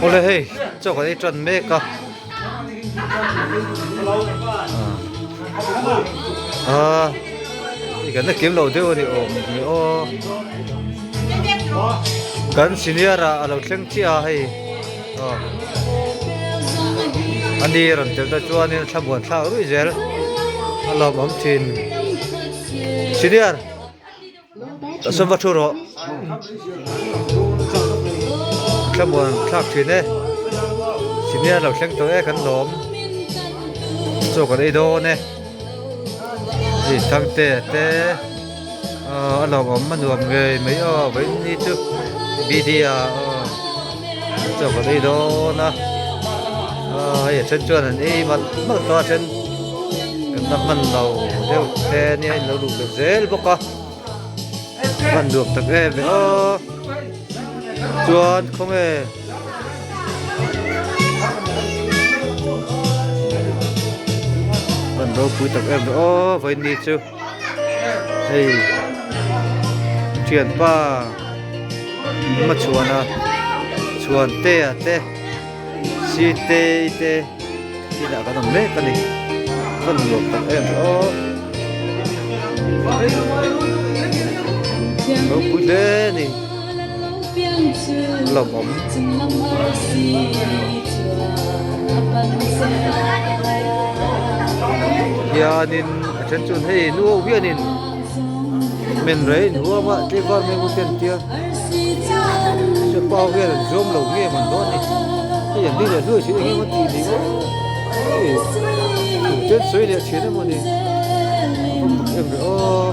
Awle hei chaw kan ei tan mek a ah hei kan la kim lo deuh a ni awm ni aw kan senior ah a lo thleng chiah a hei aw ani rawn tel ta chuanin thlamuan thlak ruih zel a lawmawm thin senior. Sawm va thu rawh. Thlamuan thlak thin e. Senior lo thleng tawh e kan lawm. Chaw kan ei dawn e. Hei Thangte te a lawmawm a nuam ngei mai aw vawiin ni chu BD ah aw chaw kan ei dawn a. Hei a then chuan an ei malh malh tawh a then kan la hman lo deuh te nia in lo luh belh zel bawk a hman nuam tak em e aw chuan khawnge hman ropui tak em e aw vawiin ni chu hei thianpa hmachhuana chhuantea te. Sitei te inah kan awm mek a ni a nuam tak em aw ropui hle a ni lawmawm. Hianin a then chuan hei nu ho hianin men rei in huam a tlaivar mai maw te an tia. Sepa ho hian an zuam lo nge man dawn ni hei an ni leh hluai thin eng emaw tih ni maw hei kum chen sawi leh thin emaw ni a va mak em ve aw.